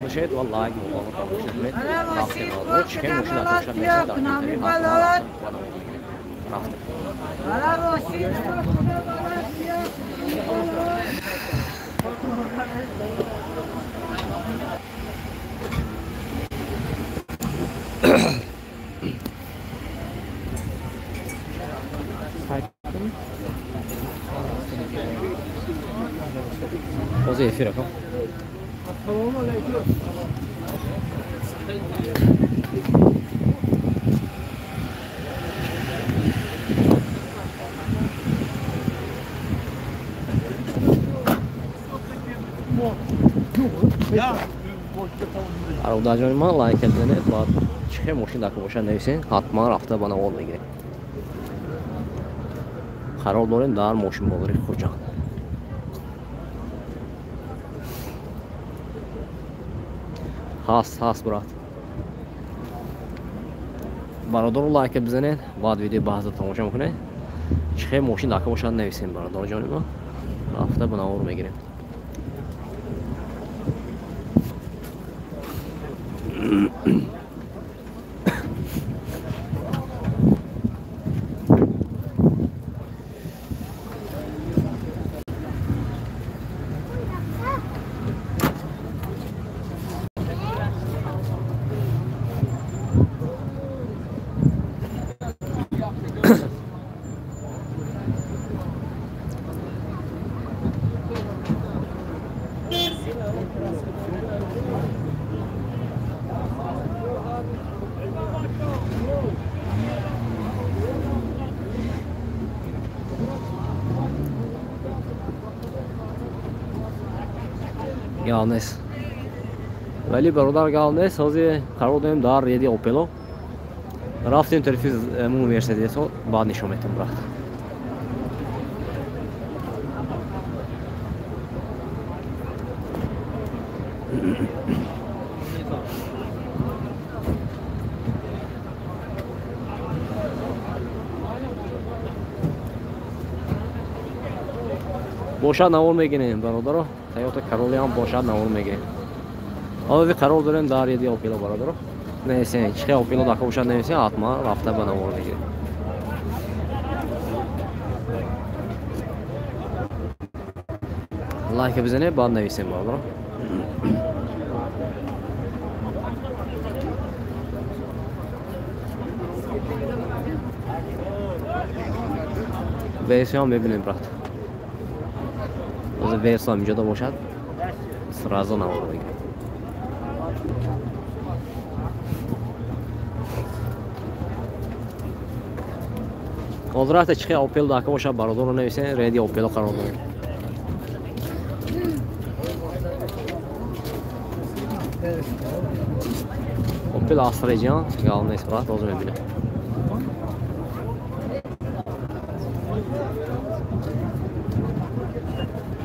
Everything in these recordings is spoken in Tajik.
Бошед ва лайк монданро фаромӯш накунед. Рафтем, бародаро, чӣ хел мошин дака бошад, нависед дар комментарии, ҳатман рафтем ба навор мегирем. Рафтем. Ҳозир эфир ака. Бародарҷони ман, лайк бизанед ва чӣ хел мошин дака бошад, нависед, ҳатман рафта ба навор мегирем. Қарор дорем дар мошинбозори Хуҷанд. Ҳаст, ҳаст, брат. Бародаро, лайка бизанед, баъд видеои баъза тамошо мекунед. Чӣ хел мошин дака бошад, нависем, бародарҷони ман, рафта ба навор мегирем. Гап нест, вале бародар, гап нест. Ҳозир қарор дорем дар реди Опело. Рафтем тарафи Мерседесо, баъд нишон метам, брат. Бошад, навор мегирем, бародаро. Тойота Королла ҳам бошад, навор мегирем. Ҳозир қарор дорем дар реди Опело, бародаро. Нависем, чӣ хел Опело дака бошад, нависем, ҳатман рафта ба навор мегирем. Лайка бизанед, баъд нависем, бародаро. Версиям мебинем, брат. Ҳозир версиям инҷода бошад, сразу навор мегирем. Ҳозир рафта чӣ хел Опел дака бошад, бародаро, нависем. Реди Опело қарор дорем. Опел Астра ҷан, гап нест, брат, ҳозир мебинем.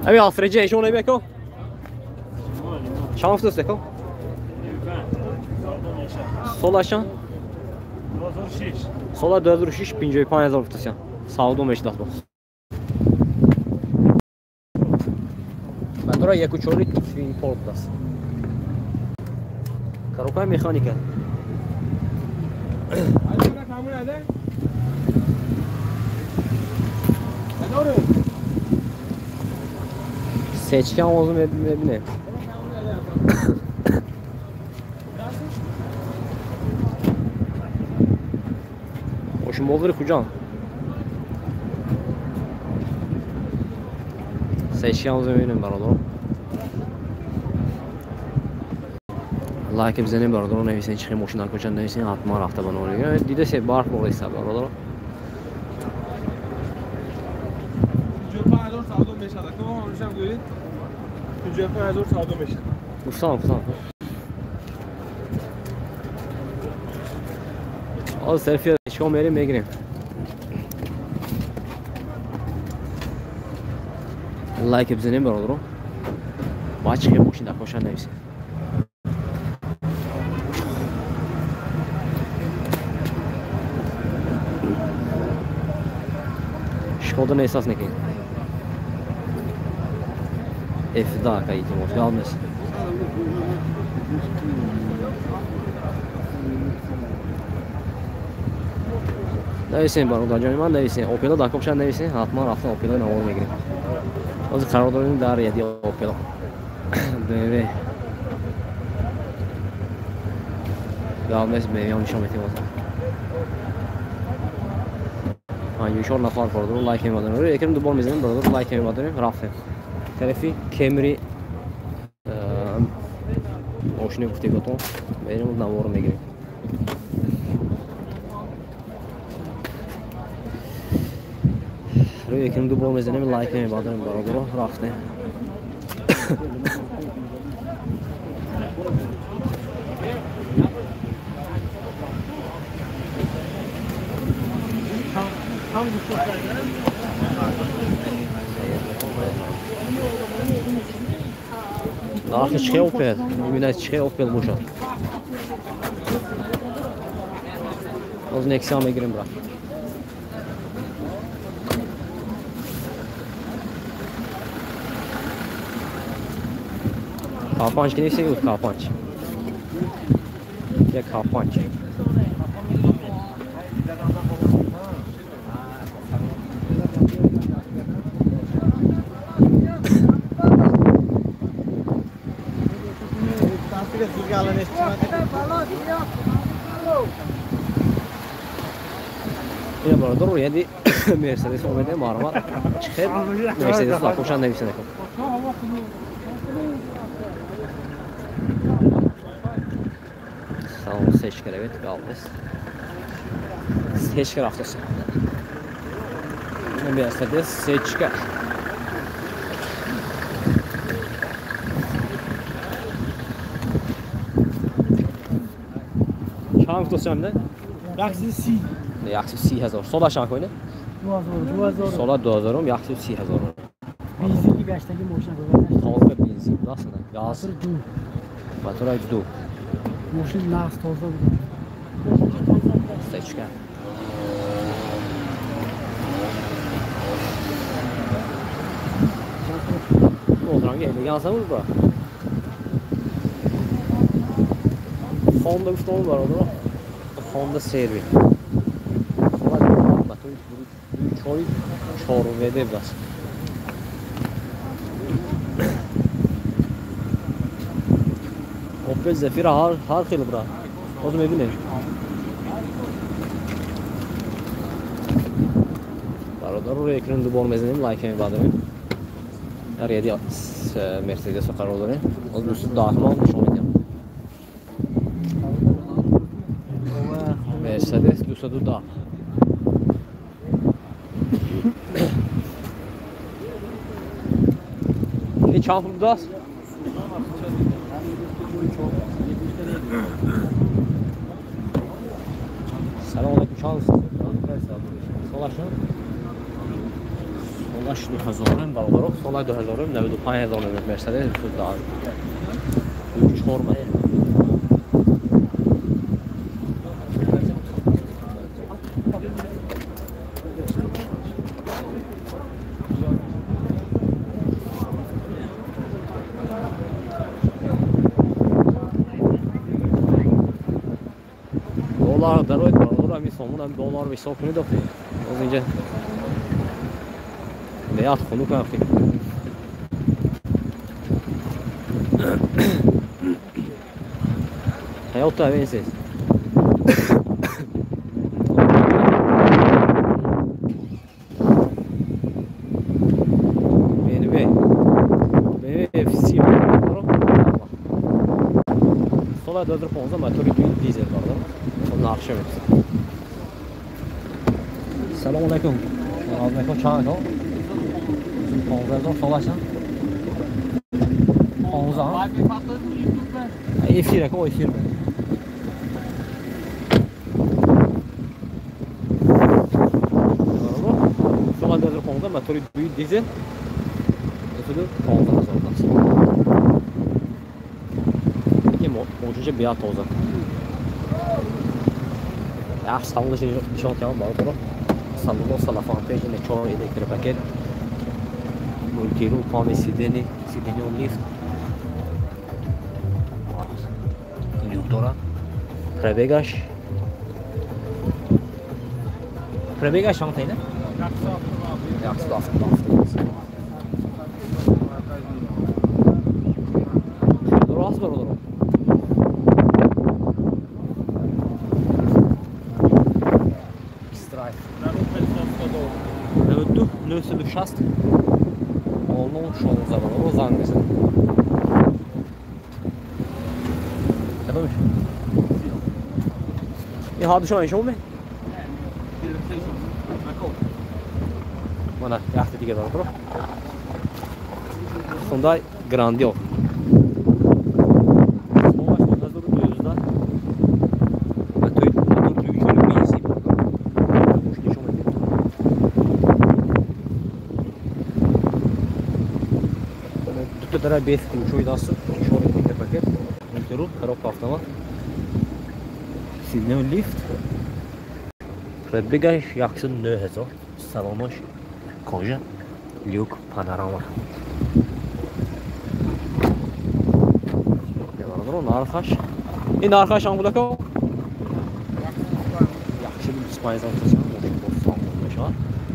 Ами Астра ҷан ишон набеко? Чанд футас деко? Сола чанд? Сола 2006, 55 ҳазор футасян. Савдо мешудааст боз. Мотора 1.4 твин порт аст. Коробкаи механика. Сечкам ҳозир мебинем. Мошинбозори Хуҷанд. Сечкам ҳозир мебинем, бародаро. Лайк бизанем, бародаро, нависен, чӣ хел мошин дака бошад, нависен, ҳатман рафта ба навор мегирем. Дидасе, барф болеста, бародаро. 55 000 савдо мешавад. Кама ҳамешам гӯед. 55 000 савдо мешавад. Гуфтам, гуфтам. Ҳозир селфи чикор мерем, мегирем. Лайк бизанем, бародаро. Баъд чӣ хел мошин дака бошад, нависем. Шкода нест аст, некин. F2 ака, илтимос, гап нест. Нависем бародарҷони ман, нависем. Опело дар копша нависем, ҳатман рафта Опело навор мегирем. Ҳозир қарор дорем дар яди Опело. BMW. Гап нест, BMW нишон метем ҳозир. 54 нафар бародаро лайк мебадорем. Якем дубор мезанем бародаро лайк мебадорем, рафтем. Тарафи Camry мошини гуфтеготон мерем навор мегирем. Рӯи якем дубор мезанем, лайк мебадорем бародаро, рафтем. Нархи чӣ Опел? Бибинед чӣ Опел бошад. Ҳозир Нексия мегирем брат. К5 ки нест, К5. Як К5. Ина бародаро, яди Мерседес омеде, марҳамат. Чӣ Мерседес лакошан нависен кун. Салон сечка равед, гап нест. Сечка рафтаст. Мерседес сечка. Чанд гуфтосиам не? 130. 130 ҳазор. Сола чанд коина? 2000. Сола 2000, 130 ҳазор. Бензинги гаштаги мошина гузашт. Толка бензин, даст на. Газ. Мотор 2. Мошин нағз тоза буд. Сечка. Ранги элеганс буд ба. Honda гуфтам бародаро. Honda CR-V. Мотори 2.4 4 VD будааст. Opel Zafira ҳар хел бра. Ҳозир мебинем. Бародаро рӯи экран дубор мезанем, лайк мебадорем. Дар яди Мерседесо қарор дорем. Ҳозир 210 мон нишон медиҳам. Мерседес 210. Ин чанд пул будааст? Салом алейкум, чанд? Солашон? Солаш 2000 бародаро, сола 2000 95 ҳазор мебуд Мерседес 210. 4 ма. Доллар дароид бародаро, ҳамин сомон ҳам доллар ҳисоб кунед охи. Боз инҷа беҳад хунук охи. Toyota Avensis. BMW. BMW FC бародаро. Сола 2015 мотори 2 дизел бародаро. Нақша мекунем. Салом алейкум. Алейкум чанд ко? 15 солашан. 15. Эфир ко эфир. Сола 2015 мотори 2 дизел. 15 ҳазор даст. Ки мошинча беҳад тоза. Як салонаш нишон кардам бародаро. Салоно салафан пеҷ 4 электропакет. Мультирул, память сидений, сиденье лифт. Люк дорад. Пробегаш Пробегаш чанд таина? 177. Дуруст бародар. X-Drive. 92 960 00 16 бародар, занг бизанед. Кадомиш? Ин ҳардушон нишон ме? Мана яхти дига бародар. Hyundai Grandio. Дара без ключои дасту, чор пакет, мультирул, коробка автомат, сиднеу лифт, пробегаш 109 000, салонаш кожа, люк, панорама. Нархаш. Ин нархаш ҳам будако? 125 000 сомон, мошин бо мешавад.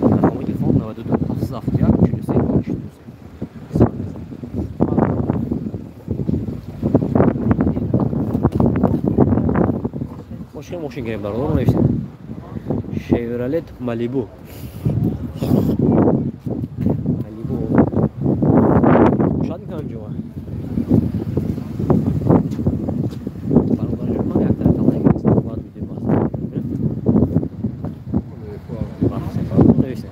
Рақами телефон 92 771 43 83. Мошин гирем бародар, нависем. Chevrolet Malibu. Malibu. Шад мекунам ҷома. Бародар ҷома як тараф лайк баъд видео бас. Нависем.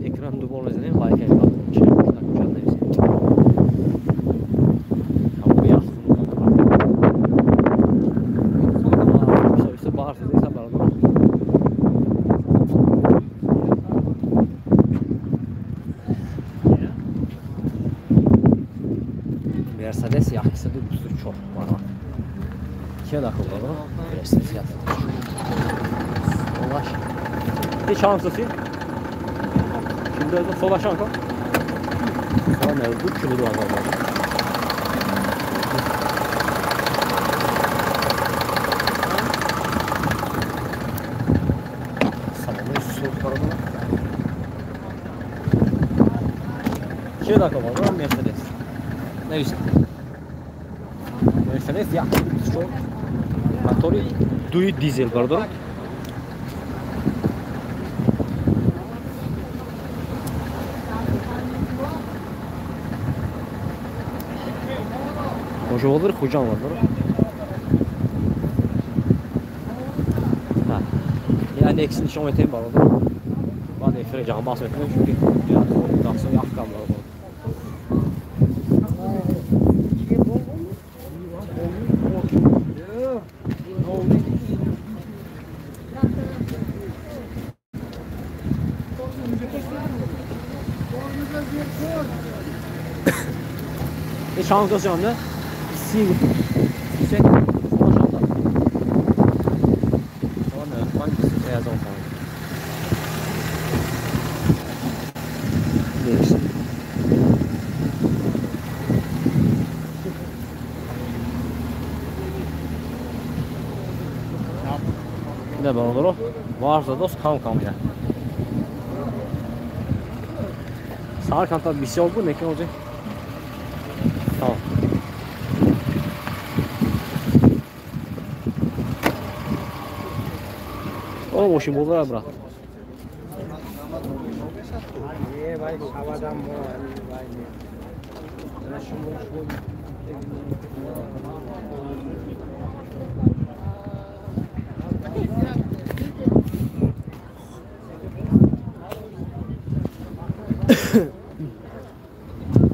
Экран дубор мезанем, лайкаш нависем. Мерседес 124 бародар. Ки дақиқа бародар? Мерседес 124. Солаш. Ин чанд соси? Кимда солаш анка? Сола 92 42 ҳазор бародар. Салони сурх бародар. Ки дақиқа бародар? Мерседес. Нависем. Мерседес 124 мотори 2 дизел бародар. Мошинбозори Хуҷанд бародар. Яъне экси нишон метаҳем бародар. Баъд эфири ҷанбаҳс мекунем, чунки дастон ях кам бародар. Ин чанд гоз ҷонда? 30 се сола чанда? Сола 95 23 ҳазор сомон. Нест. Не бародаро, варза дост кам кам меяд. Саҳар камтар бисёр буд, лекин ҳозир кам. О, мошинбозора брат.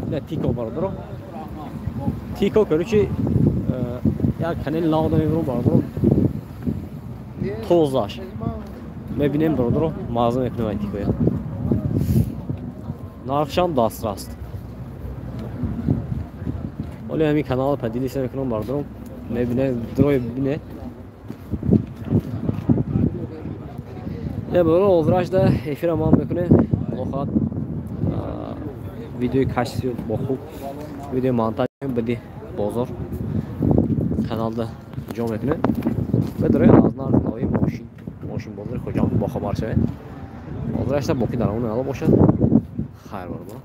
Не, Тико бародаро. Тико, короче, як канали нав мебурам бародаро. Тозаш. Мебинем бародаро, маза мекунем ай Тикоя. Нархшам дастраст. Ҳоли ҳамин каналро поделиться мекунам, бародаром, мебине, дрои бибине. Бародаро, ҳозирашда эфира ман мекунем. Худо хоҳад, видеои качество бо хуб видео монтаж бади бозор каналда ҷо мекунем. Бадарои аз нарх навои мошин, мошин бозори Хуҷанд бохабар шавед. Ҳозирашда боқӣ дар он ало бошад. Хайр, бародаро.